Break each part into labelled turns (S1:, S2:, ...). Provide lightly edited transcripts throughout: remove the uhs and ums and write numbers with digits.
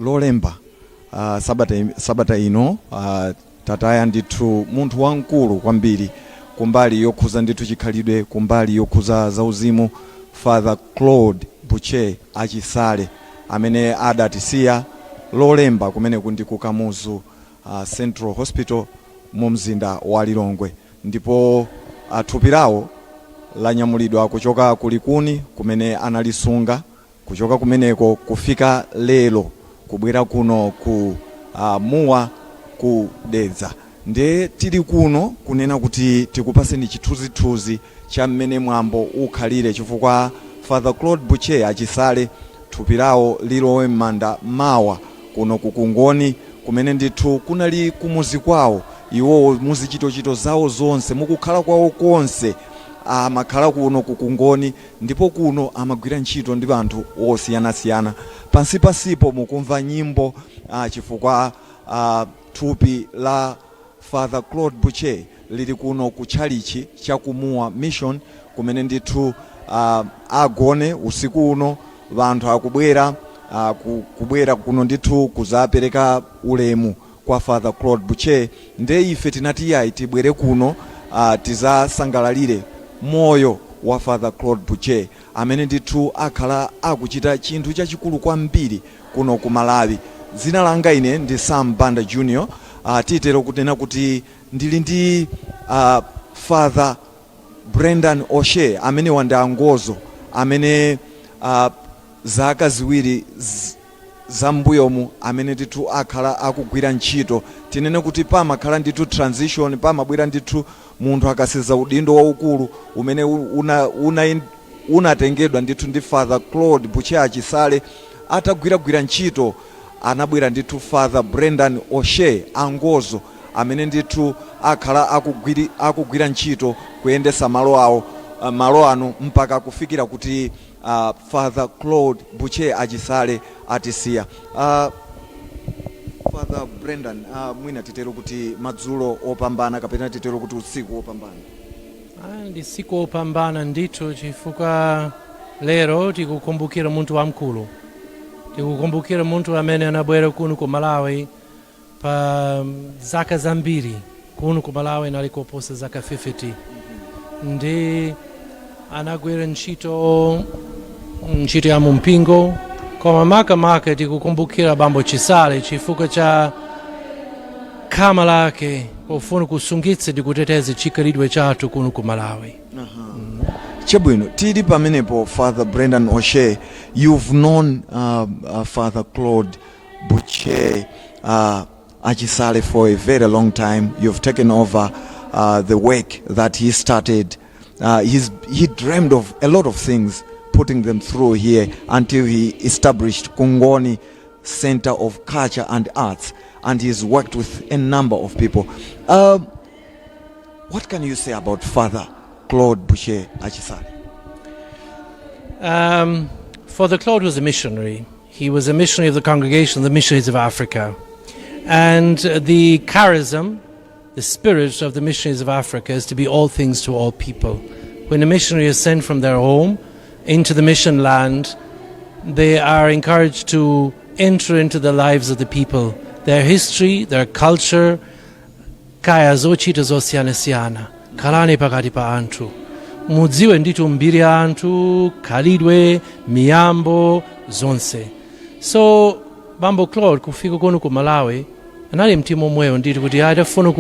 S1: Lolemba, sabata ino, tataya ndithu munthu wamkulu kwambiri kumbali yokhuza ndithu chikhalidwe, kumbali yokhuza zauzimu, Father Claude Boucher Achisale, amene adatisiya Lolemba kumeneku ndi ku Kamuzu Central Hospital mu mzinda wa Lilongwe. Ndipo thupi lawo lanyamulidwa kuchoka ku Likuni kumene analisunga, kuchoka kumeneko kufika lero kubwera kuno ku Muwa ku Dedza. Ndiye tili kuno kunena kuti tikupaseni chithunzithunzi cha mmene mwambo ukhalire, chifukwa Father Claude Boucher Achisale thupi lawo lilowe m'manda mawa kuno ku Kungoni, kumene ndithu kunali kumuzi kwawo iwowo. Muzichitochito zawo zonse, mukukhala kwawo konse, amakhala kuno ku Kungoni, ndipo kuno amagwira ntchito ndi anthu osiyanasiyana. Pansipansipo mukumva nyimbo, chifukwa thupi la Father Claude Boucher lili kuno ku tchalichi cha Kumuwa Mission, kumene ndithu agone usiku uno. Anthu akubwera, kubwera kuno ndithu kuzapereka ulemu kwa Father Claude Boucher. Nde ife tinati yayi, tibwere kuno, tizasangalalire moyo wa Father Claude Boucher, amene ndithu akhala akuchita chinthu chachikulu kwambiri kuno ku Malawi. Dzina langa ine ndi Sam Banda Junior. Titero kunena kuti ndili ndi Father Brendan O'Shea, amene wandi angozo amene zaka 2 zam'mbuyomu amene ndithu akhala akugwira ntchito. Tinene kuti pamakhala ndithu transition, pamabwera ndithu munthu akasiza udindo waukulu umene unatengedwa ndithu ndi Father Claude Boucher Achisale. Atagwiragwira ntchito, anabwera ndithu Father Brendan O'Shea angozo, amene ndithu akhala akugwira ntchito kuyendesa malo awo, malo ano, mpaka kufikira kuti Father Claude Boucher Achisale atisiya. Father Brendan, mwina titero kuti madzulo opambana, kapena titero kuti usiku wopambana?
S2: Ah, ndi siku opambana ndithu, chifukwa lero tikukumbukira munthu wamkulu, tikukumbukira munthu amene anabwera kuno ku Malawi pa zaka zambiri. Kuno ku Malawi anali koposa zaka 50, ndi anagwira ntchito, ntchito ya mumpingo. Koma makamaka tikukumbukira Bambo Chisale chifukwa cha khama lake pofuna kusungitsa ndi kuteteza chikhalidwe chathu kuno ku Malawi.
S1: Chabwino, tili pamenepo, Father Brendan O'Shea, you've known Father Claude Boucher Achisale for a very long time. You've taken over the work that he started. He dreamed of a lot of things, putting them through here until he established Kungoni Center of Culture and Arts, and he's worked with a number of people. What can you say about Father Claude Boucher Achisale?
S2: Father Claude was a missionary. He was a missionary of the Congregation of the Missionaries of Africa. And the charism, the spirit of the Missionaries of Africa, is to be all things to all people. When a missionary is sent from their home into the mission land, they are encouraged to enter into the lives of the people, their history, their culture, kaya zochita zosiyanasiyana. Khalani pakati pa anthu, mudziwe ndithu mbiri ya anthu, khalidwe, miyambo zonse. So Bambo Claude kufika kuno ku Malawi anali mtima omweyo ndithu, kuti adafuna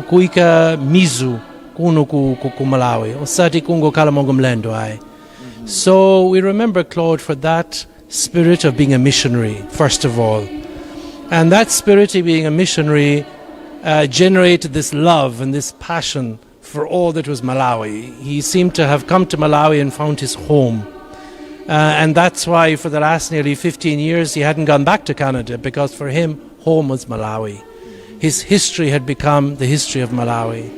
S2: kuyika mizu kuno ku Malawi, osati kungokhala monga mlendo ayi. So we remember Claude for that spirit of being a missionary, first of all. And that spirit of being a missionary generated this love and this passion for all that was Malawi. He seemed to have come to Malawi and found his home. And that's why for the last nearly 15 years he hadn't gone back to Canada, because for him, home was Malawi. His history had become the history of Malawi.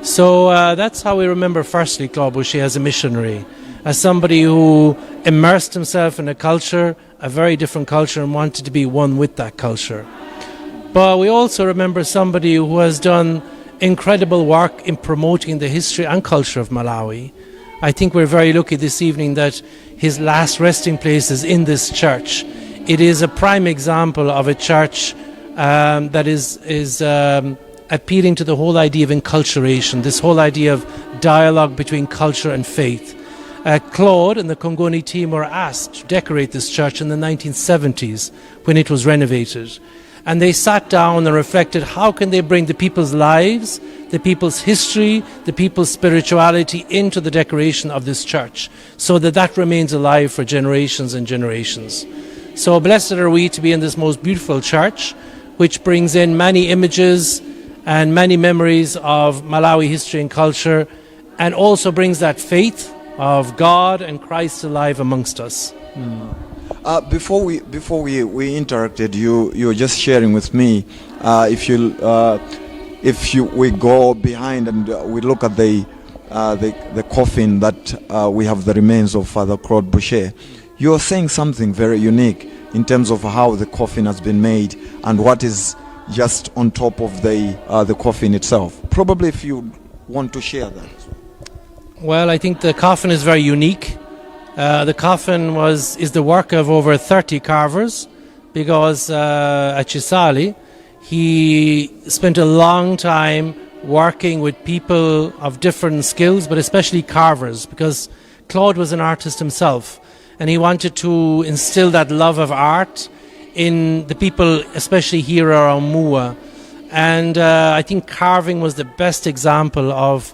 S2: So that's how we remember firstly Claude Boucher, as a missionary, as somebody who immersed himself in a culture, a very different culture, and wanted to be one with that culture. But we also remember somebody who has done incredible work in promoting the history and culture of Malawi. I think we're very lucky this evening that his last resting place is in this church, It is a prime example of a church that is appealing to the whole idea of enculturation, this whole idea of dialogue between culture and faith. Claude and the Kungoni team were asked to decorate this church in the 1970s when it was renovated. And they sat down and reflected, how can they bring the people's lives, the people's history, the people's spirituality into the decoration of this church so that that remains alive for generations and generations. So blessed are we to be in this most beautiful church, which brings in many images and many memories of Malawi history and culture, and also brings that faith of God and Christ alive amongst us.
S1: Before we interacted, you were just sharing with me. If you we go behind and we look at the coffin that we have the remains of Father Claude Boucher, you're saying something very unique in terms of how the coffin has been made and what is just on top of the coffin itself. Probably, if you want to share that as well.
S2: Well, I think the coffin is very unique. The coffin was is the work of over 30 carvers because at Chisale, he spent a long time working with people of different skills, but especially carvers, because Claude was an artist himself and he wanted to instill that love of art in the people, especially here around Mua. And I think carving was the best example of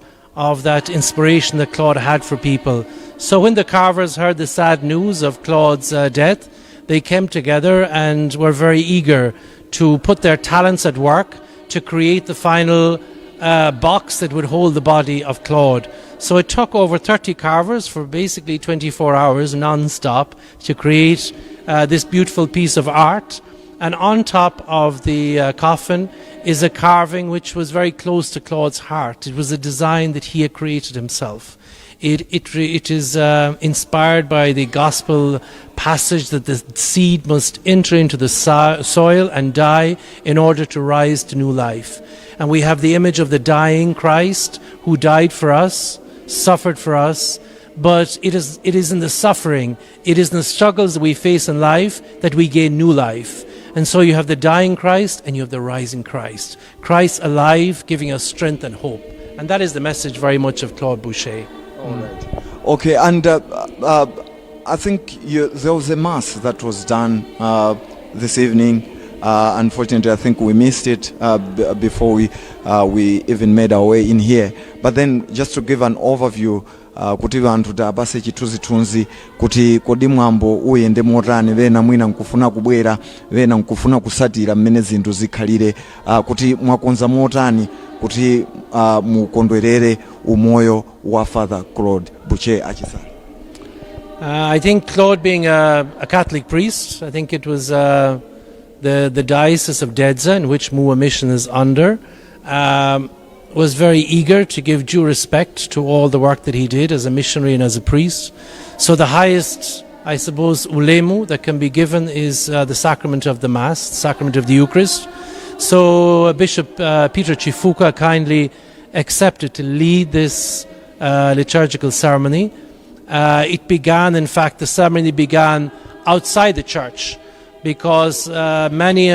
S2: that inspiration that Claude had for people. So when the carvers heard the sad news of Claude's death, they came together and were very eager to put their talents at work to create the final box that would hold the body of Claude. So it took over 30 carvers for basically 24 hours non-stop to create this beautiful piece of art. And on top of the coffin is a carving which was very close to Claude's heart. It was a design that he had created himself. It is inspired by the gospel passage that the seed must enter into the soil and die in order to rise to new life. And we have the image of the dying Christ who died for us, suffered for us, but it is in the suffering, it is in the struggles that we face in life that we gain new life. And so you have the dying Christ and you have the rising Christ. Christ alive, giving us strength and hope. And that is the message very much of Claude Boucher.
S1: Okay, and I think there was a mass that was done this evening. Unfortunately, I think we missed it before we even made our way in here. But then, just to give an overview, kuti anthu tiwapatse chithunzithunzi kuti kodi mwambo uyende motani, ena mwina nkufuna kubwera, ena nkufuna kutsatira mmene zinthu zikhalire, kuti mwakonza motani kuti mukondwerere umoyo wa Father Claude Boucher a Chisale.
S2: I think Claude being a Catholic priest, I think it was the Diocese of Dedza, in which Mua Mission is under, was very eager to give due respect to all the work that he did as a missionary and as a priest. So the highest, I suppose, ulemu that can be given is the sacrament of the Mass, the sacrament of the Eucharist. So Bishop Peter Chifuka kindly accepted to lead this liturgical ceremony. It began, in fact, the ceremony began outside the church because many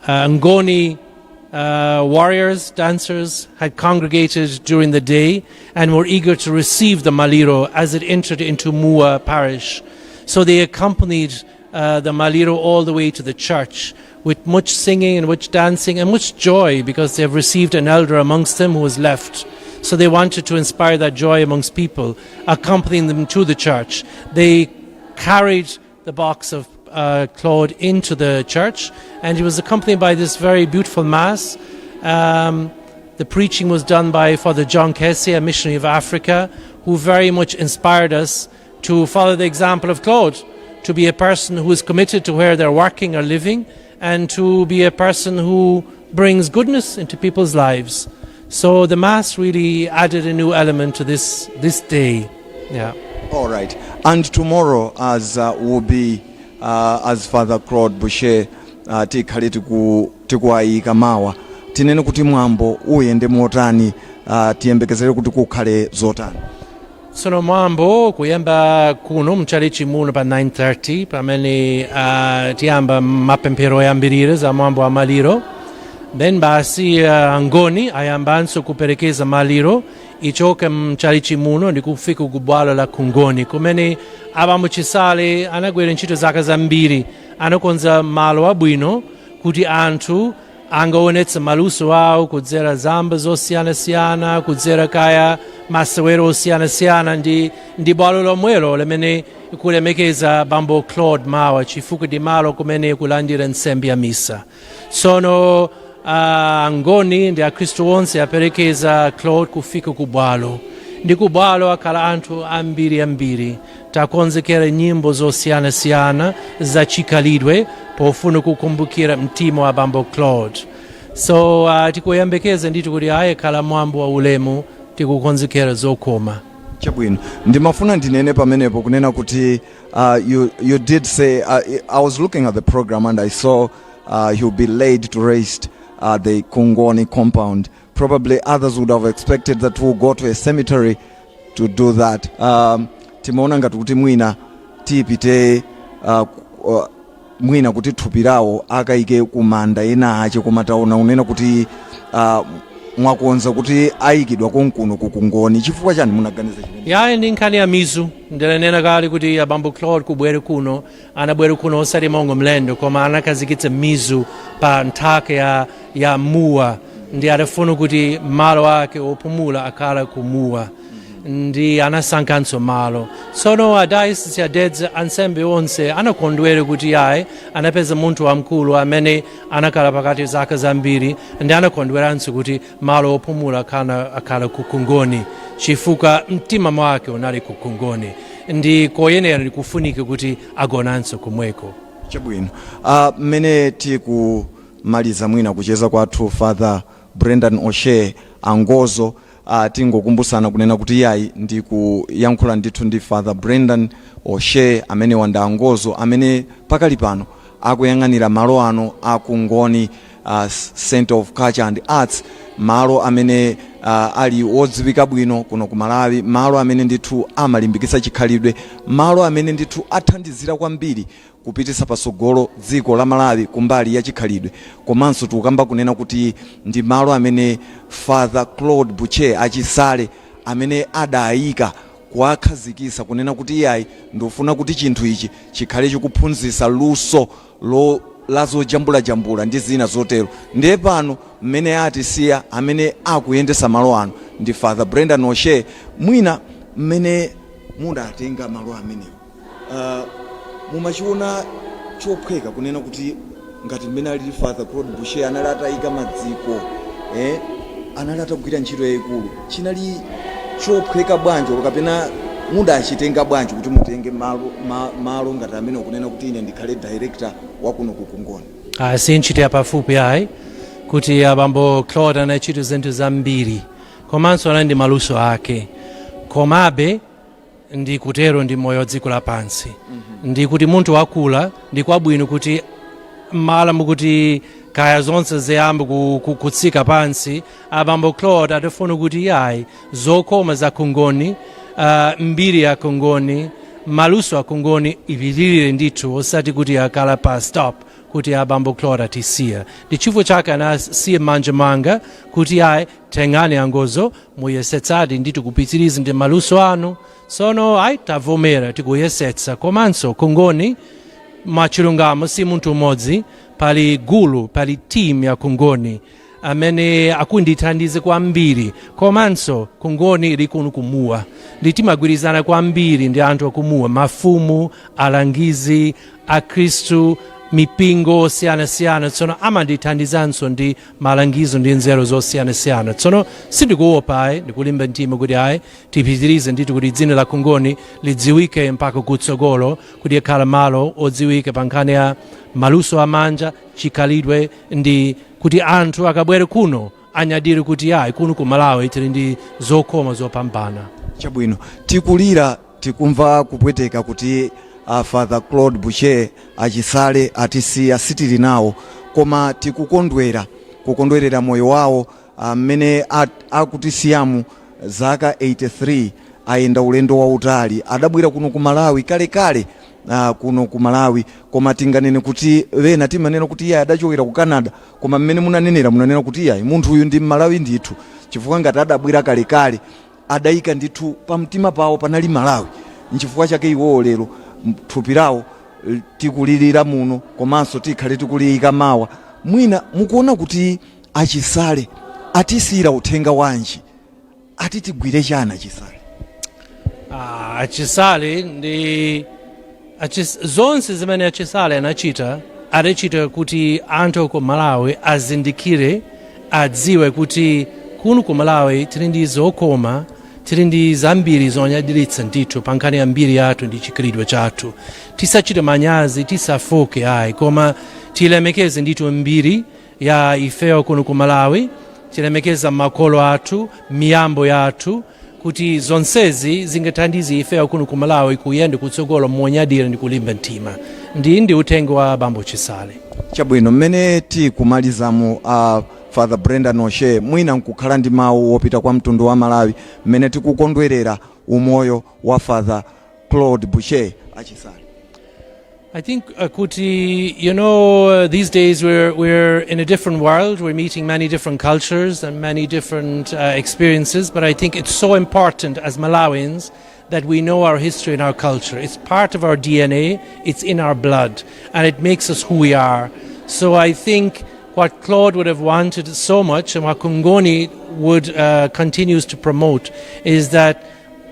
S2: Ngoni warriors, dancers, had congregated during the day and were eager to receive the Maliro as it entered into Mua parish. So they accompanied the Maliro all the way to the church with much singing and much dancing and much joy because they have received an elder amongst them who was left. So they wanted to inspire that joy amongst people, accompanying them to the church. They carried the box of Claude into the church, and he was accompanied by this very beautiful Mass. The preaching was done by Father John Kessie, a missionary of Africa, who very much inspired us to follow the example of Claude, to be a person who is committed to where they're working or living, and to be a person who brings goodness into people's lives. So the Mass really added a new element to this day. Yeah.
S1: All right. And tomorrow, as will be as Father Claude Boucher tikhale tikuwayika mawa, tinene kuti mwambo uyende motani, tiyembekezere kuti kukhale zotani?
S2: Tsono mwambo kuyamba kuno mchalichi muno pa 9:30, pamene tiyamba mapemphero oyambirira za mwambo wa maliro. Then basi angoni ayambanso kuperekeza maliro, ichoke mchalichi muno ndi kufika kubwalo la Kungoni, kumene abambo Chisale anagwira ntchito zaka zambiri. Anakonza malo abwino kuti anthu angaonetse maluso awo kudzera zamba zosiyanasiyana, kudzera kaya masewero osiyanasiyana. Ndi bwalo lomwelo limene kulemekeza bambo Claude mawa, chifukwa ndi malo kumene kulandira nsembe ya misa. Tsono angoni ndi akhristu onse aperekeza Claude kufika ku bwalo, ndi ku bwalo akhala anthu ambiri ambiri. Takonzekera nyimbo zosiyanasiyana za chikhalidwe pofuna kukumbukira mtima wa bambo Claude. So tikuyembekeza ndithu kuti aye khala mwambo wa ulemu, tikukonzekera zokoma.
S1: Chabwino, ndimafuna ndinene pamenepo kunena kuti you did say, I was looking at the program and I saw he'll be laid to rest at the Kungoni compound. Probably others would have expected that we'll go to a cemetery to do that. Timaona ngati kuti mwina tipite mwina kuti thupi lawo akayike kumanda ena ache, koma taona unena kuti mwakonza kuti ayikidwa konkuno kukungoni. Chifukwa chani munaganiza chimene?
S2: Yayi, ndi nkhani ya mizu. Ndinanena kale kuti abambo Claude kubwera kuno, anabwera kuno osati monga mlendo, koma anakhazikitsa mizu pa nthaka ya Mua, ndi adafuna kuti malo ake opumula akhala kumuwa, ndi anasankhanso malo. Tsono a diocese ya Dedza, ansembe onse anakondwera kuti ayi, anapeza munthu wamkulu amene anakhala pakati zaka zambiri, ndi anakondweranso kuti malo opumula akhala kukungoni, chifukwa mtima mwake unali kukungoni, ndi koyenera ndi kufunika kuti agonanso kumweko.
S1: Chabwino, mmene tikumaliza mwina kucheza kwathu, Father Brendan O'Shea Angozo, tingokumbusana kunena kuti yayi, ndikuyankhula ndithu ndi Father Brendan O'Shea, amene wanda Angozo, amene pakali pano akuyang'anira malo ano akungoni Center of Culture and Arts, malo amene ali wodziwika bwino kuno ku Malawi, malo amene ndithu amalimbikitsa chikhalidwe, malo amene ndithu athandizira kwambiri kupititsa patsogolo dziko la Malawi kumbali ya chikhalidwe. Komanso tikukamba kunena kuti ndi malo amene Father Claude Boucher Achisale amene adayika, kuwakhazikitsa kunena kuti iyayi, ndikufuna kuti chinthu ichi chikhale chikuphunzitsa luso la zojambulajambula ndi zina zotero. Ndiye pano mmene atisiya, amene akuyendesa malo ano ndi Father Brendan O'Shea. Mwina mmene mudatenga malo amenewo, mumachiona chophweka kunena kuti ngati mmene alili Father Claude Boucher, anali atayika madziko, anali atagwira ntchito yayikulu, chinali chophweka bwanji kapena mudachitenga bwanji kuti mutenge malo ngati amene, kunena kuti ine ndikhale director wakuno kukungoni?
S2: Ah, si ntchito yapafupi ayi, kuti abambo Claude anachita zinthu zambiri, komanso anali ndi maluso ake. Komabe ndi kutero ndi moyo wa dziko lapansi, ndi kuti munthu wakula, ndi kwabwino kuti mala mukuti kaya zonse ziyambe kutsika pansi. Abambo Claude adafuna kuti yayi, zokoma za Kungoni, mbiri ya Kungoni, maluso a Kungoni ipitirire ndithu, osati kuti akhala pa stop kuti abambo Claude atisiya. Ndi chifukwa chake anasiya manja manga kuti ayi, tengani Angozo, muyesetsadi ndithu kupitiriza ndi maluso anu. Sono ayi, tavomera, tikuyesetsa. Komanso Kungoni mwachilungamo si munthu umodzi, pali gulu, pali team ya Kungoni amene akundithandiza kwambiri. Komanso Kungoni ili kuno kumuwa, ndi timagwirizana kwambiri ndi anthu akumuwa, mafumu, alangizi, akhristu, mipingo osiyanasiyana. Tsono amandithandizanso ndi malangizo ndi nzeru zosiyanasiyana. Tsono sindikuopa ayi, ndikulimba mtima kuti ayi, tipitirize ndithu kuti dzina la Kungoni lidziwike mpaka kutsogolo, kuti akhala malo odziwika pa nkhani ya maluso amanja, chikhalidwe, ndi kuti anthu akabwere kuno anyadire kuti ayi, kuno ku Malawi tili ndi zokoma zopambana.
S1: Chabwino, tikulira, tikumva kupweteka kuti Father Claude Boucher Achisale atisiya, sitili nawo, koma tikukondwera kukondwerera moyo wawo mmene akutisiyamu zaka 83. Ayenda ulendo wautali, adabwera kuno ku Malawi kalekale, kuno ku Malawi, koma tinganene kuti ena timanena kuti iye adachokera ku Canada, koma mmene munanenera, munanena kuti iyayi, munthu uyu ndi Mmalawi ndithu, chifukwa ngati adabwera kalekale, adayika ndithu pamtima pawo panali Malawi. Nchifukwa chake iwowo lero thupi lawo tikulirira muno, komanso tikhale tikuliyika mawa. Mwina mukuona kuti Achisale atisiyira uthenga wanji? Ati tigwire chani Achisale?
S2: Ah, Achisale ndi zonse zimene Achisale anachita, adachita kuti anthu ku Malawi azindikire, adziwe kuti kuno ku Malawi tili ndi zokoma, tili ndi zambiri zonyadiritsa ndithu pa nkhani ya mbiri yathu ndi chikhalidwe chathu. Tisachite manyazi, tisafoke ayi, koma tilemekeze ndithu mbiri ya ifeyo kuno ku Malawi, tilemekeza makolo athu, miyambo yathu, kuti zonsezi zingathandize ifeyo kuno ku Malawi kuyenda kutsogolo monyadira ndi kulimba mtima. Ndi uthenga wa Bambo Chisale.
S1: Chabwino, mmene tikumalizamo, Father Brendan O'Shea, mwina nkukhala ndi mawu wopita kwa mtundu wa Malawi mmene tikukondwerera umoyo wa Father Claude Boucher Achisale.
S2: I think kuti, these days we're in a different world. We're meeting many different cultures and many different experiences. But I think it's so important as Malawians that we know our history and our culture. It's part of our DNA. It's in our blood, and it makes us who we are. So I think what Claude would have wanted so much, and what Kungoni would continues to promote, is that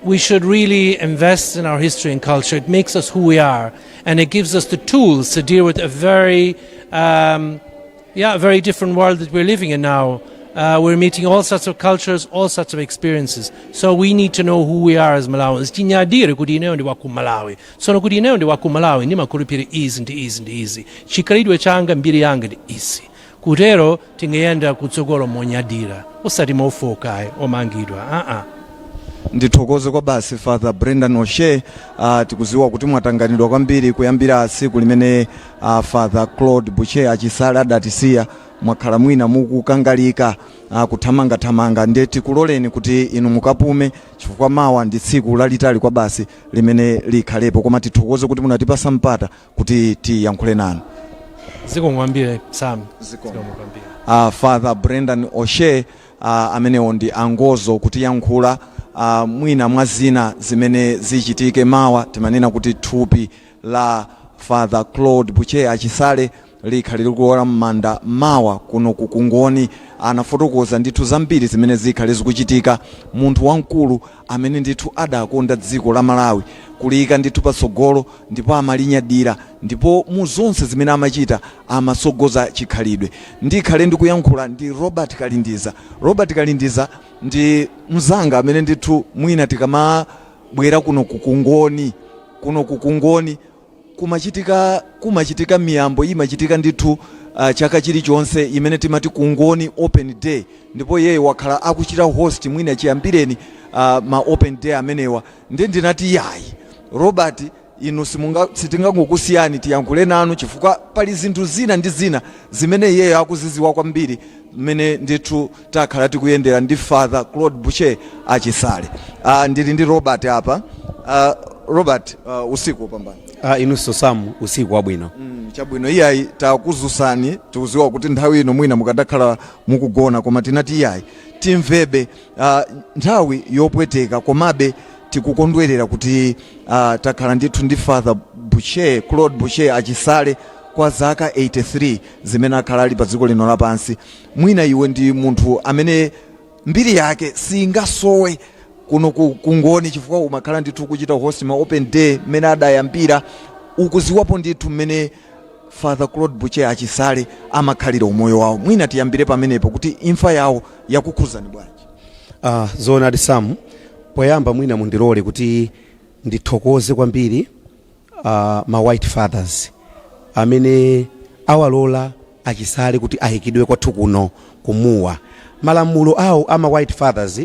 S2: we should really invest in our history and culture. It makes us who we are, and it gives us the tools to deal with a very, yeah, a very different world that we're living in now. We're meeting all sorts of cultures, all sorts of experiences. So we need to know who we are as Malawians. Tinyadire kuti ineyo ndi waku Malawi. Tsono kuti ineyo ndi waku Malawi, ndimakhulupirira izi ndi izi ndi izi. Chikhalidwe changa, mbiri yanga ndi izi. Kutero tingayenda kutsogolo monyadira, osati mofoka, omangidwa.
S1: Ndithokoze kwa basi, Father Brendan O'Shea. Tikuziwa kuti mwatanganidwa kwambiri kuyambira tsiku limene Father Claude Boucher Achisale adatisiya. Mwakhala mwina mukukangalika, kuthamangathamanga, ndiye tikuloleni kuti inu mukapume, chifukwa mawa ndi tsiku lalitali kwa basi limene likhalepo, koma tithokoze kuti munatipasa mpata kuti tiyankhule nanu.
S2: Zikomo kwambiri, Sam.
S1: Zikomo.
S2: Zikomo kwambiri.
S1: Father Brendan O'Shea, amenewo ndi angozo kutiyankhula. Mwina mwa zina zimene zichitike mawa, timanena kuti thupi la Father Claude Boucher Achisale likhale likulowa m'manda mawa kuno kukungoni. Anafotokoza ndithu zambiri zimene zikhale zikuchitika. Munthu wamkulu amene ndithu adakonda dziko la Malawi, kuliyika ndithu patsogolo, ndipo amalinyadira, ndipo mu zonse zimene amachita amasogoza chikhalidwe. Ndikhale ndikuyankhula ndi Robert Kalindiza. Robert Kalindiza ndi mzanga amene ndithu mwina tikamabwera kuno kukungoni, kuno kukungoni kumachitika miyambo, imachitika ndithu chaka chilichonse imene timati Kungoni Open Day, ndipo iye wakhala akuchita host mwina chiyambireni ma open day amenewa. Ndi ndinati yayi, Robert, inu sitingangokusiyani, tiyankhule nanu, chifukwa pali zinthu zina ndi zina zimene iyeyo akuziziwa kwambiri mmene ndithu takhala tikuyendera ndi Father Claude Boucher Achisale. Ndili ndi Robert apa. Robert, usiku wopambana.
S3: Inunso Sam, usiku wabwino.
S1: Chabwino, iyayi, takuzusani. Tikuziwa kuti nthawi ino mwina mukadakhala mukugona, koma tinati iyayi, timvebe. Nthawi yopweteka, komabe tikukondwerera kuti takhala ndithu ndi Father Boucher, Claude Boucher Achisale, kwa zaka 83 zimene akhala ali pa dziko lino lapansi. Mwina iwe ndi munthu amene mbiri yake singasowe kuno kungoni, chifukwa umakhala ndithu kuchita host ma open day mmene adayambira. Ukuziwapo ndithu mmene Father Claude Boucher Achisale amakhalira umoyo wawo. Mwina tiyambire pamenepo, kuti imfa yawo yakukhuzani bwanji?
S3: Zoonadi Sam, poyamba mwina mundilole kuti ndithokoze kwambiri ma White Fathers amene awalola Achisale kuti ayikidwe kwathu kuno kumuwa. Malamulo awo ama White Fathers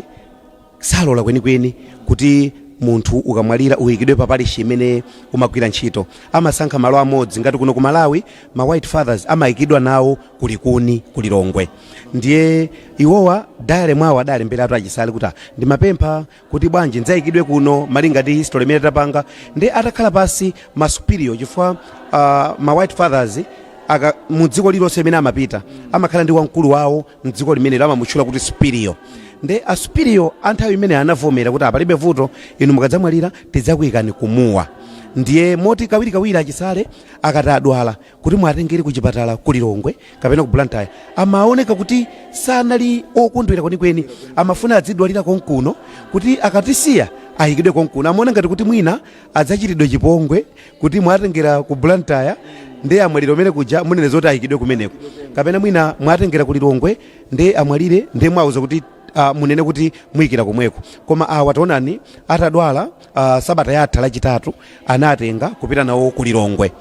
S3: salola kwenikweni kuti Munthu ukamwalira uyikidwe pa parish imene umagwira ntchito. Amasankha malo amodzi. Ngati kuno ku Malawi, ma White Fathers amayikidwa nawo kulikuni kulilongwe. Ndiye iwowa diary mwawo adalemberatu achisale kuti, "Ah, ndimapempha kuti bwanji ndzayikidwe kuno malinga ndi history imene tapanga." Ndi atakhala pasi ma superior, chifukwa ma White Fathers aka mu dziko lililonse limene amapita amakhala ndi wamkulu wawo mdziko limenelo, amamutchula kuti superior. Ndi a superior anthawi imene anavomera kuti apalibe vuto, inu mukadzamwalira tidzakuyikani kumuwa. Ndiye moti kawirikawiri achisale akati adwala, kuti mwatengere ku chipatala ku Lilongwe kapena ku Blantyre, amaoneka kuti sanali okondwera kwenikweni. Amafuna adzidwalira konkuno kuti akatisiya ayikidwe konkuno. Amaona ngati kuti mwina adzachitidwe chipongwe kuti mwatengera ku Blantyre ndi amwalire umene kuja, munene zoti ayikidwe kumeneko, kapena mwina mwatengera ku Lilongwe ndi amwalire, ndi mwauza kuti munene kuti muyikira komweko. Koma awa taonani, atadwala sabata yatha Lachitatu, anatenga kupita nawo ku Lilongwe.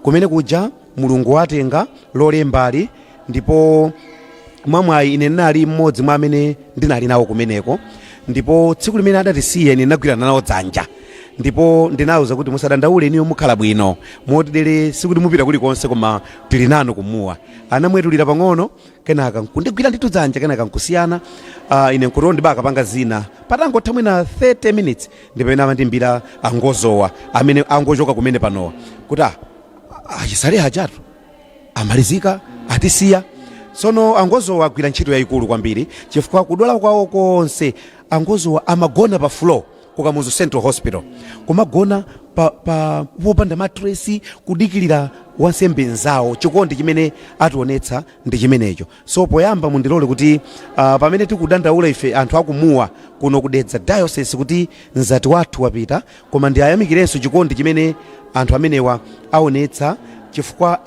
S3: Kumene kuja Mulungu watenga Lolembali. Ndipo mwamwayi ine ndinali mmodzi mwa amene ndinali nawo kumeneko, ndipo tsiku limene adatisiya ine ndinagwirana nawo dzanja, ndipo ndinawuza kuti musadandaule, iniyo mukhala bwino, moti dere sikuti mupita kulikonse, koma tili nanu kumuwa. Anamwetulira pang'ono, kenaka nkundigwira ndithu dzanja, kenaka nkusiyana. Ine nkuti ndibakapanga zina. Patangotha mwina 30 minutes ndipamene amandimbira angozowa amene angochoka kumene panowa kuti, "Ah, achisale ajatu amalizika, atisiya." Tsono angozowa agwira ntchito yayikulu kwambiri, chifukwa kudwala kwawo konse angozowa amagona pa floor ku Kamuzu Central Hospital, kumagona pa popanda matresi, kudikirira wansembe nzawo. Chikondi chimene ationetsa ndi chimenecho. So poyamba mundilole kuti pamene tikudandaula ife anthu akumuwa kuno kudedza diocese kuti mzati wathu wapita, koma ndiyayamikirenso chikondi chimene anthu amenewa aonetsa, chifukwa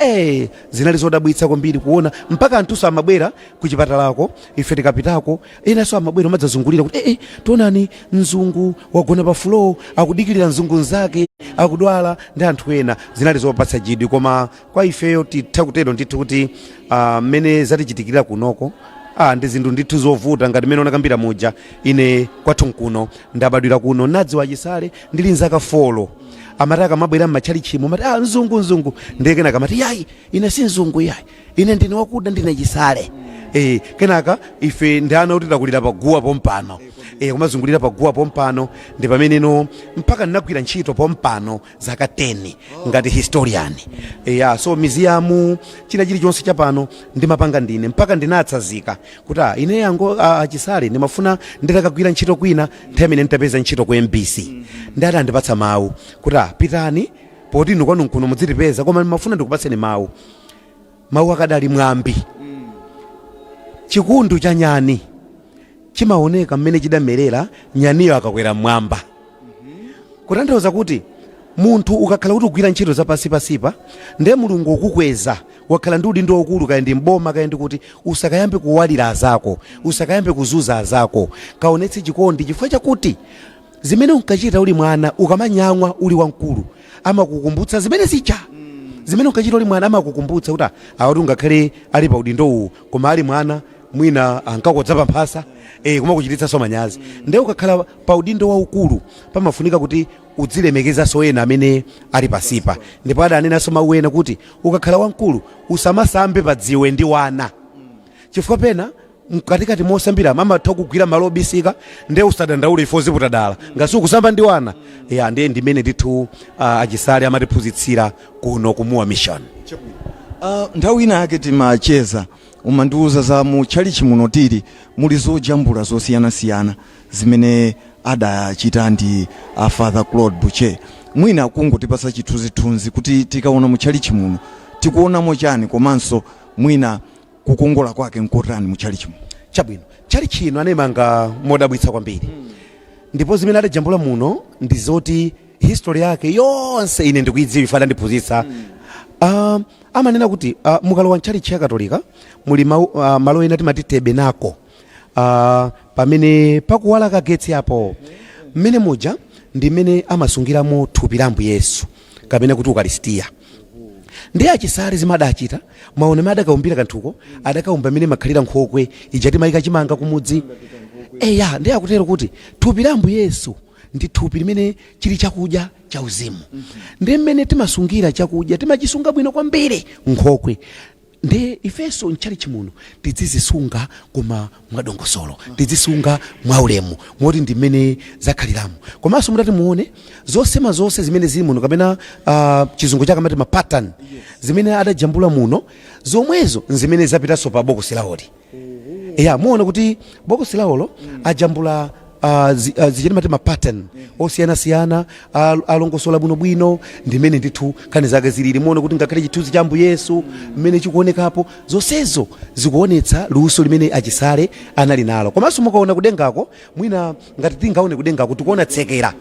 S3: zinali zodabwitsa kwambiri kuona mpaka anthunso amabwera kuchipatalako. Ife tikapitako, enanso amabwera amadzazungulira kuti, "Tionani mzungu wagona pa floor akudikirira mzungu nzake akudwala," ndi anthu ena. Zinali zopatsa chidwi. Koma kwa ifeyo titha kutero ndithu kuti mmene zatichitikira kunoko, ndi zinthu ndithu zovuta. Ngati mmene unakambira muja, ine kwathu nkuno, ndabadwira kuno, nadziwa achisale ndili nzaka 4. Amati akamabwera m'matchalichimo amati, "Ah, mzungu, mzungu." Ndiye kenaka amati, "Yayi, ine si mzungu, yayi, ine ndine wakuda, ndine chisale." Kenaka ife ndi ana kuti takulira paguwa pompano, kumazungulira paguwa pompano, ndi pameneno mpaka ndinagwira ntchito pompano zaka 10 ngati historian. Ya, so museum, china chilichonse chapano ndimapanga ndine, mpaka ndinatsazika kuti ine yango achisale ndimafuna nditakagwira ntchito kwina. Nthawi imene nditapeza ntchito ku MBC, ndati andipatsa mawu kuti, "Pitani, poti inu kwanu nkuno mudzitipeza, koma ndimafuna ndikupatseni mawu." Mawu akadali mwambi: chikundu cha nyani chimaoneka mmene chidamerera nyaniyo akakwera mmwamba. Kutanthauza kuti munthu ukakhala kuti ugwira ntchito zapansipansipa, ndiye Mulungu ukukweza, wakhala ndi udindo waukulu, kaya ndi mboma kaya ndi kuti, usakayambe kuwalira azako, usakayambe kuzuza azako. Kaonetse chikondi, chifukwa chakuti zimene unkachita uli mwana, ukamanyamwa uli wamkulu amakukumbutsa zimene zija zimene unkachita uli mwana. Amakukumbutsa kuti, awati ungakhale ali pa udindo uwu, koma ali mwana mwina ankakodza pamphasa, kumakuchititsanso manyazi. Ndiye ukakhala pa udindo waukulu pamafunika kuti udzilemekezanso ena amene ali pasipa. Ndipo adanenanso mawu ena kuti ukakhala wamkulu usamasambe pa dziwe ndi wana, chifukwa pena mkatikati mosambira amatha kugwira malo obisika, ndiye usadandaule ifo ziputa dala ngasi ukusamba ndi wana. Ya, ndiye ndimene ndithu achisale amatiphunzitsira kuno kumuwa Mission.
S1: Nthawi ina yake timacheza, umandiuza za mu tchalichi muno tili muli zojambula zosiyanasiyana zimene adachita ndi Father Claude Boucher. Mwina kungotipasa chithunzithunzi kuti tikaona mu tchalichi muno tikuonamo chani, komanso mwina kukongola kwake nkotani mu tchalichi muno?
S3: Chabwino, tchalichi ino anayimanga modabwitsa kwambiri, ndipo zimene adajambula muno ndi zoti history yake yonse ine ndikuidziwa, ife adandiphunzitsa. Amanena kuti mukalowa mtchalichi ya Katolika muli malo ena timati tabernacle, pamene pakuwala kagetsi apo, mmene muja ndi mmene amasungiramo thupi la Ambuye Yesu, kapena kuti ukaristiya. Ndi achisale zimadachita maone ma adakaumbira kanthuko, adakaumba mmene makhalira nkhokwe ija timayika chimanga kumudzi. Eya, ndi akutero kuti thupi la Ambuye Yesu Ndi thupi limene chili chakudya cha uzimu. Ndi mmene timasungira chakudya, timachisunga bwino kwambiri nkhokwe. Ndi ifenso mtchalichi muno tidzizisunga, koma mwadongosolo, tidzisunga mwaulemu, moti ndi mmene zakhaliramo. Komanso mutati muone zosema zonse zimene zili muno, kapena chizungu chake amati ma pattern, zimene adajambula muno, zomwezo nzimene zapitanso pa bokosi lawoli. Ya, muona kuti bokosi lawolo ajambula zija timati ma pattern osiyanasiyana, alongosola bwinobwino ndimene ndithu nkhani zake zilili. Muona kuti ngakhale chithunzi cha Ambuye Yesu mmene chikuonekapo, zonsezo zikuonetsa luso limene Achisale anali nalo. Komanso mukaona kudengako, mwina ngati tingaone kudengako, tikuona tsekera.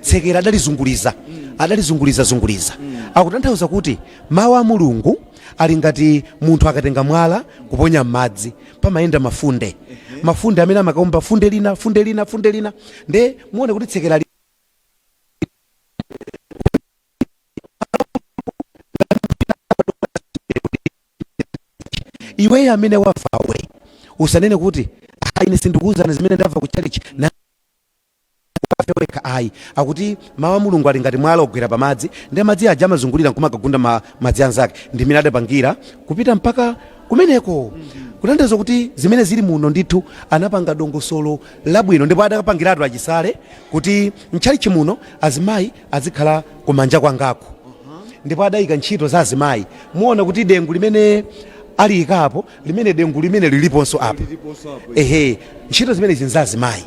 S3: Tsekera adalizunguliza, adalizunguliza zunguliza. Akutanthauza kuti mawu a Mulungu ali ngati munthu akatenga mwala kuponya m'madzi, pamayenda mafunde, mafunde amene amakaumba funde lina, funde lina, funde lina. Nde muone kuti tsekera iweyo amene wamvawe usanene kuti, "Ah, ine sindikuwuzani zimene ndamva ku chalichi na wekha," ayi. Akuti mawu a Mulungu ali ngati mwala ogwera pamadzi, ndi madzi aja amazungulira nkumakagunda madzi anzake. Ndi mmene adapangira kupita mpaka kumeneko, kutanthauza kuti zimene zili muno ndithu anapanga dongosolo labwino, ndipo adakapangiratu Achisale kuti mtchalichi muno azimayi azikhala kumanja kwangako, ndipo adayika ntchito za azimayi. Muona kuti dengu limene aliyikapo, limene dengu limene liliponso apa, ehe, ntchito zimenezi nza azimayi.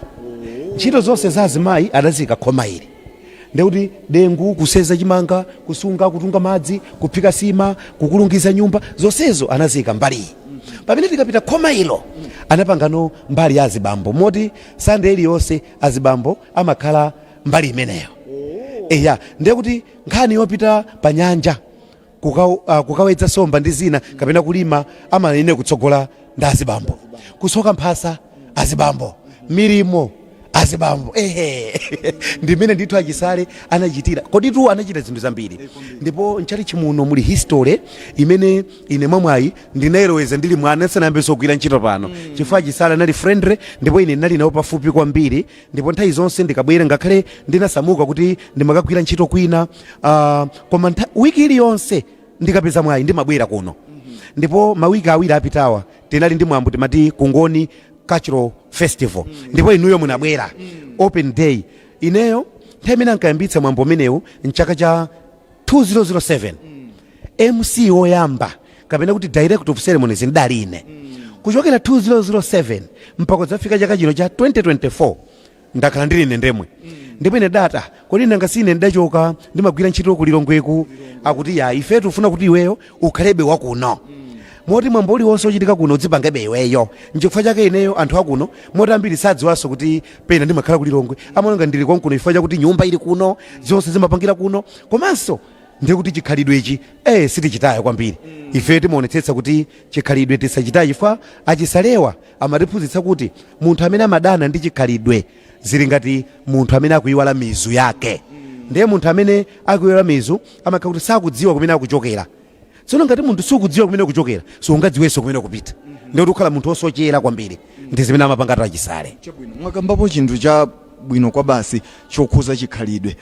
S3: Ntchito zonse za azimayi adaziyika khoma ili, ndekuti dengu, kuseza chimanga, kusunga, kutunga madzi, kuphika sima, kukulungiza nyumba, zonsezo anaziyika mbali iyi. Pamene tikapita khoma ilo, anapangano mbali ya azibambo, moti Sande iliyonse azibambo amakhala mbali imeneyo. Eya, ndekuti nkhani yopita pa nyanja kukawedza somba ndi zina, kapena kulima, amanene kutsogola ndi azibambo. Kusoka mphasa azibambo, milimo azibambo. Ehe, ndimene ndithu Achisale anachitira. Koditu anachita zinthu zambiri, ndipo mchalichi muno muli history imene ine mwamwayi ndinayiloweza ndili mwana, sanayambenso kugwira ntchito pano, chifukwa Achisale anali friendly, ndipo ine ndinali nawo pafupi kwambiri. Ndipo nthawi zonse ndikabwera, ngakhale ndinasamuka kuti ndimakagwira ntchito kwina, koma wiki iliyonse ndikapeza mwayi ndimabwera kuno. Ndipo mawiki 2 apitawa tinali ndi mwambo, timati Kungoni Cultural Festival, ndipo inuyo munabwera open day. Ineyo nthawi imene ankayambitsa mwambo umenewu mchaka cha 2007, MC woyamba kapena kuti director of ceremonies ndidali ine. Kuchokera 2007 mpaka kudzafika chaka chino cha 2024, ndakhala ndili ine ndemwe. Ndipo ine data, "Kodi nanga sine ndidachoka, ndimagwira ntchito ku Lilongweku?" Akuti, "Ya, ife tifuna kuti iweyo ukhalebe wakuno, moti mwambo uliwonse ochitika kuno udzipangebe iweyo." Nchifukwa chake ineyo anthu akuno, moti ambiri sadziwanso kuti pena ndimakhala ku Lilongwe, amaonga ndili konkuno chifukwa chakuti nyumba ili kuno, zonse zimapangira kuno. Komanso ndiye kuti chikhalidwe ichi sitichitaya kwambiri. Ife timaonetsetsa kuti chikhalidwe tisachitaye, chifukwa Achisalewa amatiphunzitsa kuti munthu amene amadana ndi chikhalidwe zili ngati munthu amene akuiwala mizu yake. Ndiye munthu amene akuiwala mizu amakhala kuti sakudziwa kumene akuchokera. Tsono ngati munthu sukudziwa kumene ukuchokera, sungadziwenso kumene ukupita, ndiye kuti ukhala munthu wosochera kwambiri. Ndi zimene amapanga Achisale.
S1: Chabwino, mwakambapo chinthu cha bwino kwa basi chokhuza chikhalidwe.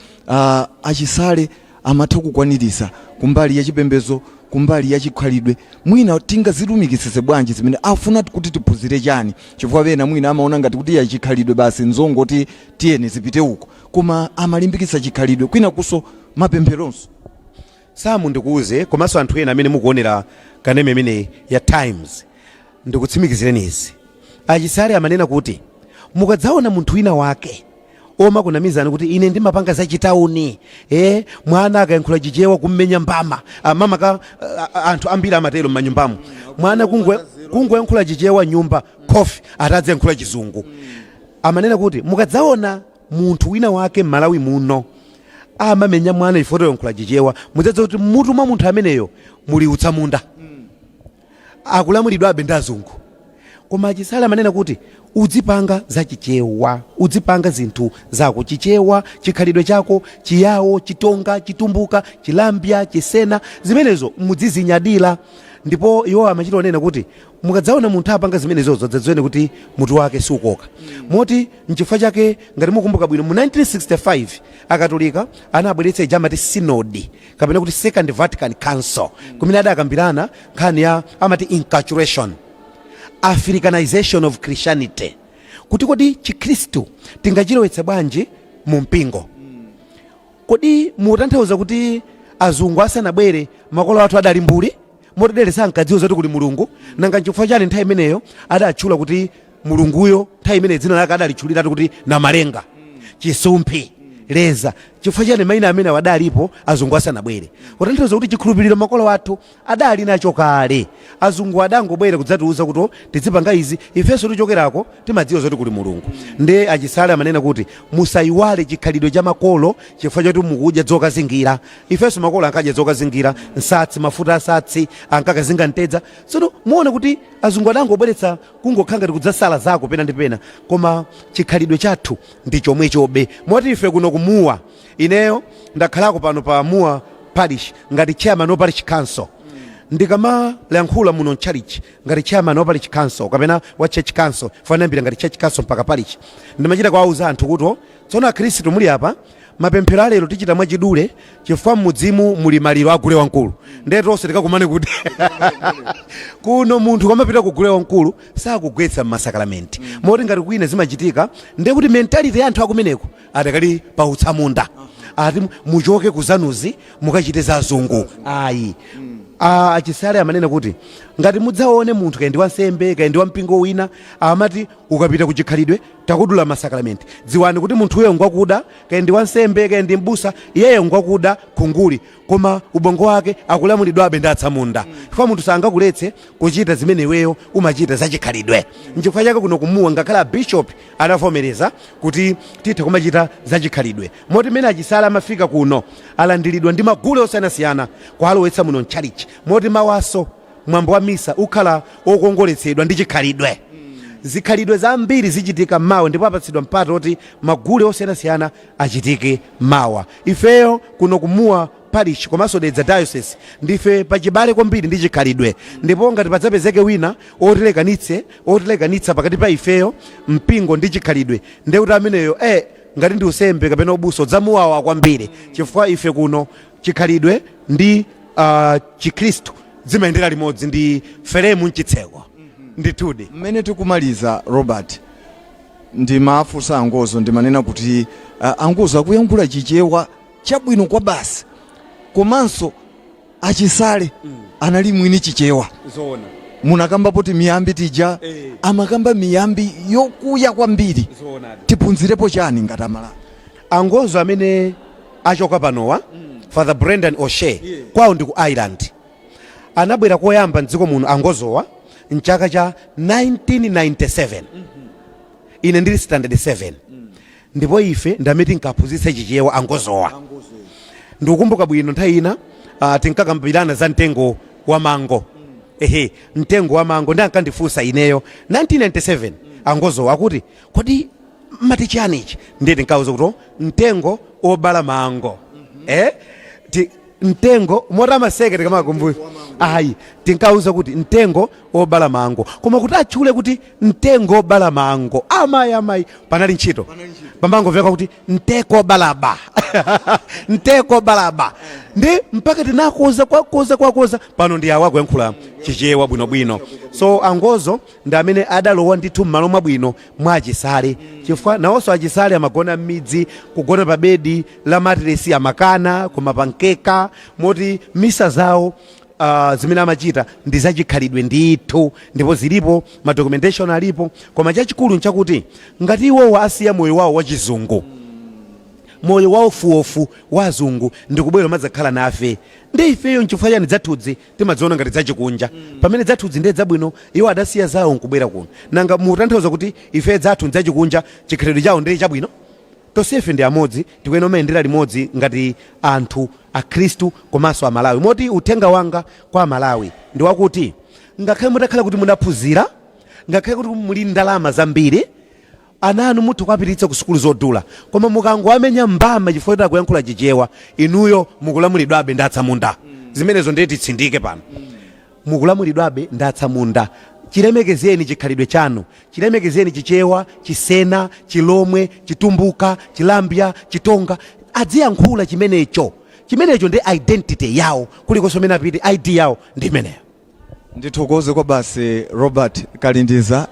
S1: Achisale amatha kukwanirisa kumbali ya chipembedzo, kumbali ya chikhalidwe. Mwina tingazilumikitsitse bwanji zimene afuna kuti tiphunzire chani? Chifukwa pena mwina amaona ngati kuti ya chikhalidwe basi nzongoti tiyeni zipite uko, koma amalimbikitsa chikhalidwe kwina kuso mapempheronso.
S3: Samu, ndikuuze, komanso anthu ena amene mukuonera kanema imeneyi ya Times, ndikutsimikizireni izi: Achisale amanena kuti mukadzaona munthu wina wake omakunamizani kuti ine ndimapanga zachitauni, mwana akayankhula Chichewa kummenya mbama, amama ka anthu ambiri amatero m'manyumbamo, mwana kungoyankhula Chichewa nyumba khofi, atadzayankhula Chizungu. Amanena kuti mukadzaona munthu wina wake m'Malawi muno amamenya mwana ifo toyankhula Chichewa, mudzadziwa kuti mmutu mwa munthu ameneyo muli utsamunda, akulamulidwabe ndi azungu. Koma Achisale amanena kuti udzipanga zachichewa, udzipanga zinthu zako Chichewa, chikhalidwe chako, Chiyawo, Chitonga, Chitumbuka, Chilambya, Chisena, zimenezo mudzizinyadira. Ndipo iwo amachita onena kuti mukadzaona munthu apanga zimenezozo, dzadziweni kuti mutu wake sukoka. Moti nchifukwa chake, ngati mukumbuka bwino, mu 1965 Akatolika anabweretsa ija amati synod, kapena kuti Second Vatican Council, kumene adakambirana nkhani ya amati inculturation, Africanization of Christianity, kuti kodi Chikhristu tingachilowetse bwanji mu mpingo? Kodi mutanthauza kuti azungu asanabwere makolo athu adali mbuli, motidere sankadziwa zoti kuli Mulungu? Nanga nchifukwa chani nthawi imeneyo adatchula kuti Mulunguyo, nthawi imeneyo dzina lake adalitchuliratu kuti Namalenga, Chisumphi, Leza? Chifukwa chani mayina amene adalipo azungu asanabwere? Kutanthauza kuti chikhulupiriro makolo athu adali nacho kale. Azungu adangobwera kudzatiuza kuti, "Oh, tizipanga izi." Ifenso tichokerako timadziwa zoti kuli Mulungu. Nde Achisale amanena kuti musayiwale chikhalidwe cha makolo chifukwa choti mukudya zokazingira. Ifenso makolo ankadya zokazingira, nsatsi, mafuta asatsi, ankakazinga mtedza. Tsono muone kuti azungu adangobweretsa kungokhala ngati kudzasala zako pena ndi pena, koma chikhalidwe chathu ndi chomwechobe. Moti ife kuno kumuwa, ineyo ndakhalako pano pa Mua Parish ngati chairman wa parish council. Ndikamalankhula muno mchalichi ngati chairman wa parish council kapena wa church council, fanambira ngati church council mpaka parish, ndimachita kuwauza anthu kuti, "Oh, tsono akhristu muli apa, mapemphero alero tichita mwachidule chifukwa m'mudzimu muli maliro agule wamkulu, ndiye tonse tikakumane kuti kuno." Munthu kamapita ku gule wamkulu sakugwetsa m'masakalamenti. Moti ngati kwina zimachitika, ndiye kuti mentality ya anthu akumeneko adakali pa utsamunda, ati muchoke kuzanuzi mukachite za azungu. Ayi. Achisale amanena kuti ngati mudzaone munthu, kaya ndi wansembe, kaya ndi wampingo wina, amati ukapita ku chikhalidwe takudula masakalamenti, dziwani kuti munthuyo ngwakuda. Kaya ndi wansembe, kaya ndi mbusa, iyeyo ngwakuda khunguli, koma ubongo wake akulamulidwabe ndi atsamunda, chifukwa munthu sangakuletse kuchita zimene iweyo umachita zachikhalidwe. Nchifukwa chake kuno kumuwa ngakhale a bishop anavomereza kuti tithe kumachita zachikhalidwe. Moti mmene Achisale amafika kuno alandiridwa ndi magule osiyanasiyana kualowetsa muno mchalichi. Moti mawaso mwambo wa misa ukhala wokongoletsedwa ndi chikhalidwe. Zikhalidwe zambiri zichitika mawa, ndipo apatsidwa mpata oti magule osiyanasiyana achitike mawa. Ifeyo kuno kumuwa Parish komanso Dedza Diocese ndife pachibale kwambiri ndi chikhalidwe, ndipo ngati padzapezeke wina otilekanitse, otilekanitsa pakati pa ifeyo mpingo ndi chikhalidwe, ndiye kuti ameneyo ngati ndi usembe kapena ubusa udzamuwawa kwambiri, chifukwa ife kuno chikhalidwe ndi Chikhristu zimayendera limodzi, ndi feremu mchitseko ndithudi.
S1: Mmene tikumaliza, Robert, ndimafunsa angozo, ndimanena kuti angozo akuyankhula Chichewa chabwino kwa basi, komanso Achisale anali mwini Chichewa.
S3: Zoona.
S1: Munakambapo kuti miyambi tija amakamba miyambi yokuya kwambiri.
S3: Zoonadi.
S1: Tiphunzirepo chani ngati Amalawi?
S3: Angozo amene achoka panowa, Father Brendan O'Shea, kwawo ndi ku Ireland. Anabwera koyamba mdziko muno angozowa mchaka cha 1997, ine ndili standard 7, ndipo ife ndamene tinkaphunzitsa Chichewa angozowa. Ndikukumbuka bwino nthawi ina tinkakambirana za mtengo wa mango. Ehe, mtengo wa mango. Ndi ankandifunsa ineyo 1997 angozowa akuti, "Kodi mati chani ichi?" Ndiye tinkauza kuti, "Oh, mtengo obala mango." Mtengo moti amaseke tikamakumbuka. Ayi, tinkauza kuti mtengo obala mango, koma kuti atchule kuti mtengo obala mango, amayi, amayi, panali ntchito. Pamangomveka kuti mteko balaba, mteko balaba. Ndi mpaka tinakoza, kwakoza, kwakoza. Pano ndi awa akuyankhula Chichewa bwinobwino. So angozo ndi amene adalowa ndithu m'malo mwabwino mwa Achisale, chifukwa nawonso Achisale amagona m'midzi, kugona pa bedi la matiresi amakana, koma pa mkeka. Moti misa zawo zimene amachita ndi zachikhalidwe ndithu, ndipo zilipo, ma documentation alipo. Koma chachikulu nchakuti ngati iwowo asiya moyo wawo wachizungu, moyo waofuofu wa azungu, ndikubwera madzakhala nafe, ndi ifeyo nchifukwa chani dzathudzi timadziona ngati dzachikunja, pamene dzathudzi ndiye dzabwino? Iwo adasiya zawo nkubwera kuno. Nanga mutanthauza kuti ife dzathu ndzachikunja, chikhalidwe chawo ndiye chabwino? Tonsefe ndi amodzi, tikuyenera kumayendera limodzi ngati anthu Akhristu komanso Amalawi. Moti uthenga wanga kwa Amalawi ndi wakuti ngakhale mutakhala kuti munaphunzira, ngakhale kuti muli ndalama zambiri, ana anu mutha kuwapititsa ku sukulu zodula, koma mukangoamenya mbama chifukwa choti akuyankhula Chichewa, inuyo mukulamulidwabe ndi atsamunda. Zimenezo ndiye titsindike pano. Mukulamulidwabe ndi atsamunda. Chilemekezeni chikhalidwe chanu, chilemekezeni Chichewa, Chisena, Chilomwe, Chitumbuka, Chilambya, Chitonga. Adziyankhula chimenecho. Chimenecho ndi identity yawo. Kulikonse kumene apite, ID yawo ndi imeneyo.
S1: Ndithokoze kwa basi, Robert Kalindiza,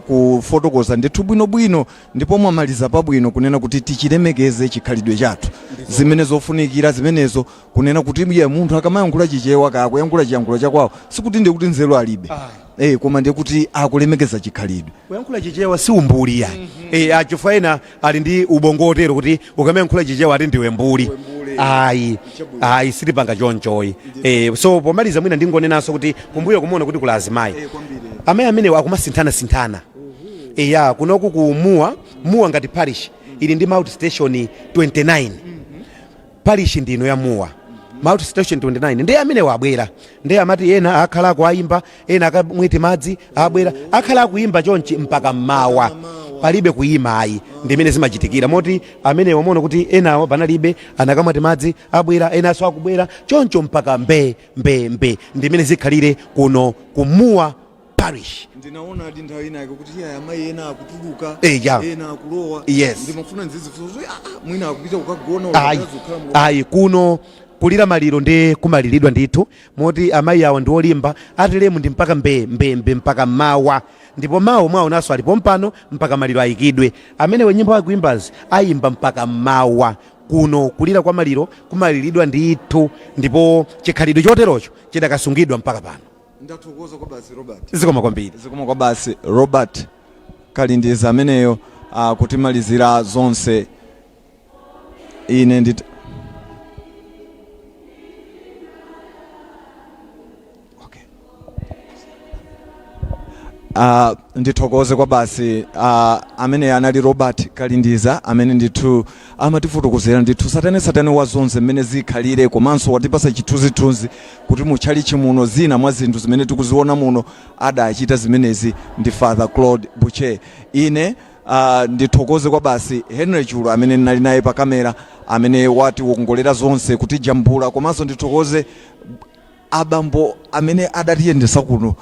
S1: kufotokoza ndithu bwinobwino, ndipo mwamaliza pabwino kunena kuti tichilemekeze chikhalidwe chathu, zimene zofunikira zimenezo, kunena kuti iye munthu akamayankhula Chichewa kaya kuyankhula chiyankhulo chakwawo, sikuti ndiye kuti nzeru alibe, koma ndiye kuti akulemekeza chikhalidwe.
S3: Kuyankhula Chichewa si umbuli yani, achifukwa ena ali ndi ubongo otero kuti ukamayankhula Chichewa ati ndiwe mbuli. Ayi, ayi, sitipanga chonchoyi. So pomaliza mwina ndingonenanso kuti kumbuyo kumuona kuti kula azimayi, amayi amenewo akumasinthana-sinthana. Eya, kunoku ku Mua, Mua ngati parish ili ndi multi station 29. Parish ndino ya Mua, multi station 29. Ndiye amene wabwera, ndiye amati ena akhala akuayimba, ena akamwete madzi, abwera akhala akuimba chonchi mpaka mmawa, palibe kuyima ayi. Ndimene zimachitikira moti amene wamaona kuti enawo panalibe, anakamwati madzi, abwera, enanso akubwera choncho mpaka mbe mbe mbe. Ndimene zikhalire kuno ku Mua Parish.
S1: Ndinaona ati nthawi inake kuti iya, amayi ena akutuluka,
S3: Eya.
S1: ena akulowa.
S3: Yes.
S1: Ndimafuna nzizifunso, mwina akupita kukagona.
S3: Ayi, ayi, kuno kulira maliro ndi kumaliridwa ndithu, moti amayi awa ndi olimba. Atilemu ndi mpaka mbe mbe mbe mpaka mawa, ndipo mawa mwaonanso alipo mpano mpaka maliro ayikidwe. Amene wenyimbo akuimbazi ayimba mpaka mawa. Kuno kulira kwa maliro kumaliridwa ndithu, ndipo chikhalidwe choterocho chidakasungidwa mpaka pano.
S1: Ndathokoza kwa basi, Robert.
S3: Zikoma kwambiri.
S1: Zikoma kwa basi, Robert Kalindiza ameneyo, kutimalizira zonse. Ine ndit okay. Ndithokoze kwa basi. Amene anali Robert Kalindiza, amene ndithu amatifotokozera ndithu satane satane wa zonse mmene zikhalire, komanso watipasa chithunzithunzi kuti mutchalichi muno zina mwa zinthu zimene tikuziona muno adachita zimenezi ndi Father Claude Boucher. Ine ndithokoze kwa basi Henry Chulo amene ndinali naye pa kamera, amene watiwongolera zonse kutijambula, komanso ndithokoze abambo amene adatiyendesa kuno,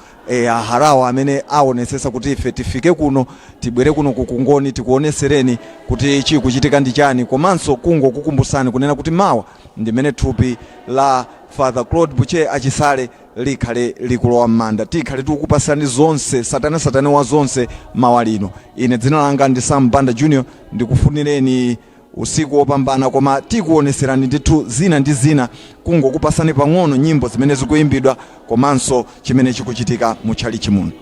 S1: aharawa amene aonesesa kuti ife tifike kuno, tibwere kuno kukungoni, tikuonesereni kuti chikuchitika ndi chani, komanso kungokukumbusani kunena kuti mawa ndimene thupi la Father Claude Boucher Achisale likhale likulowa m'manda. Tikhale tikukupasani zonse, satane satane wa zonse, mawa lino. Ine dzina langa ndi Sam Banda Junior, ndikufunireni usiku wopambana, koma tikuoneserani ndithu zina ndi zina, kungokupasani pang'ono nyimbo zimene zikuimbidwa komanso chimene chikuchitika mu tchalichi muno.